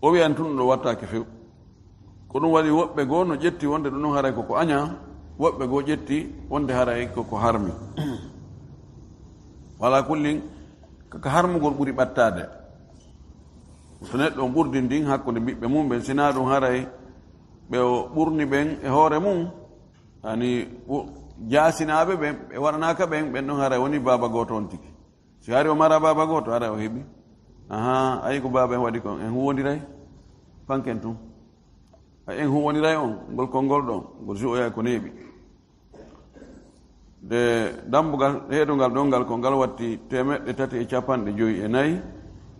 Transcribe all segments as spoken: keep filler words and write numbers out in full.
O wiyan tun ɗo wattaake few. Ko ɗum waɗi woɓɓe goo no ƴetti wonde ɗum ɗon haray koko añaa, woɓɓe goo ƴetti wonde haray koko harmi. Wala kullin, kaka harmugol ɓuri ɓattaade. So neɗɗo on ɓurdi ndin hakkunde ɓiɓɓe mum ɓen, sinaa ɗum haray ɓe o ɓurni ɓen e hoore mum, ani ɓu-, jaasinaaɓe ɓen, ɓe waɗanaaka ɓen, ɓen ɗon haray woni baaba gooto on tigi. Si hari o mara baaba gooto, haray o heɓi. Ahaa, ayi ko baaba en waɗi kon, en huwondiray? Fanken tun. Ay, en huwondiray on, ngol konngol ɗon, ngol ju'oya ko neeɓi. De dambugal, heedungal ɗon ngal ko ngal watti teemeɗɗe tati e capanɗe joyi e nayi.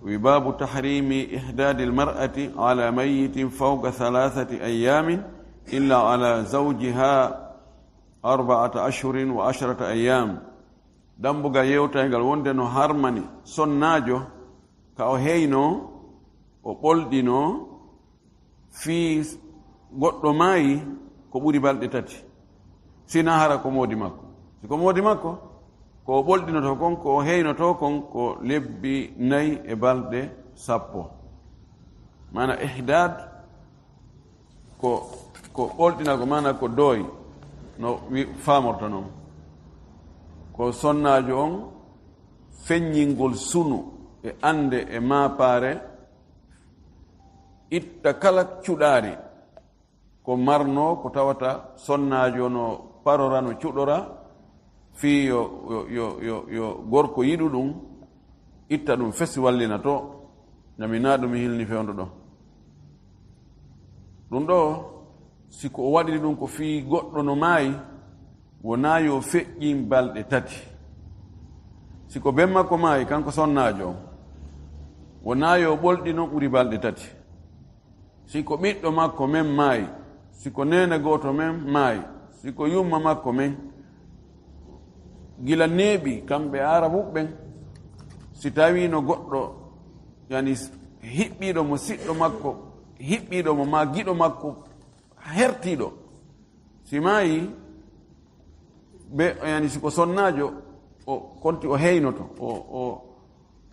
Wi baabu tahrimi ihdaadil mar'ati ala mayyitin fawqa thalathati ayyaamin illa ala zawjiha arba'ata ashhurin wa ashrata ayyaam. Dambugal yewtayngal wonde no harmani sonnaajo ka o heynoo, o ɓolɗinoo, fii goɗɗo maayi ko ɓuri balɗe tati, sinaa hara ko moodi makko. Si ko moodi makko, ko o ɓolɗinoto kon, ko o heynoto kon, ko lebbi nayi e balɗe sappo. Maana ihdaad ko, ko ɓolɗinagol, maana ko dooy, no wi-, faamorta non. Ko sonnaajo on feññingol sunu e annde e maapaare, itta kala cuɗaari ko marnoo, ko tawata sonnaajo no parora, no cuɗora, fii yo, yo, yo, yo, yo gorko yiɗu ɗum, itta ɗum fesi wallina to, nami naa ɗum mi hilni fewndo ɗo. Ɗum ɗo, si ko o waɗiri ɗum ko fii goɗɗo no maayi, wonaa yo feƴƴin balɗe tati. Si ko ben makko maayi, kanko sonnaajo on, wonaa yo ɓolɗino ɓuri balɗe tati. Si ko ɓiɗɗo makko men maayi, si ko neene gooto men maayi, si ko yumma makko men, gila neeɓi kamɓe Aarabu ɓen, si tawiino goɗɗo, yani, hiɓɓiiɗo mo siɗɗo makko, hiɓɓiiɗo mo maa giɗo makko hertiiɗo, si maayi, be, yani, si ko sonnaajo, o konti o heynoto, o, o,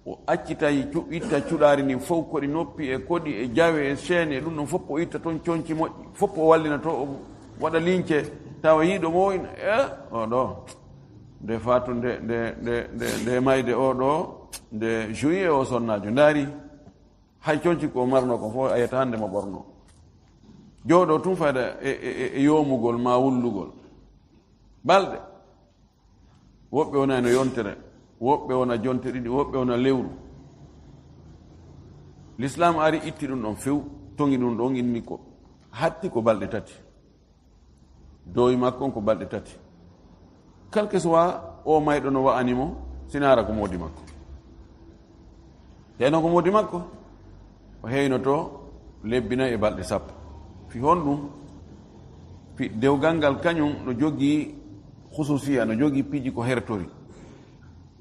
o accitay cu-, itta cuɗaari ndin fow, koɗi noppi e koɗi e jawe e seeni e ɗum ɗon fof, o itta toon conci moƴƴi, fof o wallina to, o waɗa lince, tawa yiiɗo mo ina, e, o ɗo. Nde faatu, nde, nde, nde, nde, nde mayde o ɗo, nde juillet o sonnaajo, ndaari, hay conci ko marno ko fof, a yiyata hannde mo ɓorno. Jooɗo tun fayda e, e, e, e yoomugol maa wullugol. Balɗe. Woɓɓe wona no yontere, woɓɓe wona jonte ɗiɗi, woɓɓe wona lewru. Lislaam ari itti ɗum ɗon few, toŋi ɗum ɗon, inni ko hatti ko balɗe tati. Dowi makko on ko balɗe tati. Quel que soit o mayɗo no wa'ani mo, sinaara ko moodi makko. Teno ko moodi makko, o heynoto lebbi nayi e balɗe sappo. Fi honɗum? Fi dewgal ngal kañum no jogii hususiya, no jogii piiji ko hertori.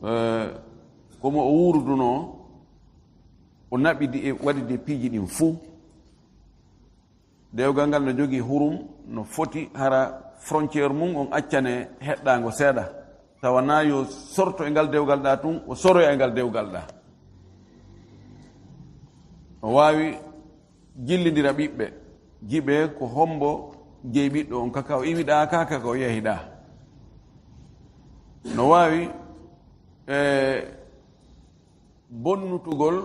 Eh, ko mo o wuurudunoo, o naɓidi e waɗude piiji ɗin fuu. Dewgal ngal no jogii hurum, no foti hara frontière mum on accane heɗɗaango seeɗa. Tawa na yo sorto e ngal dewgal ɗaa tun, o soroya e ngal dewgal ɗaa. O waawi jillindira ɓiɓɓe, jiɓe ko hombo jeyi ɓiɗɗo on, kaka o iwiɗaa, ka kaka o yehiɗaa. No waawi, e, bonnutugol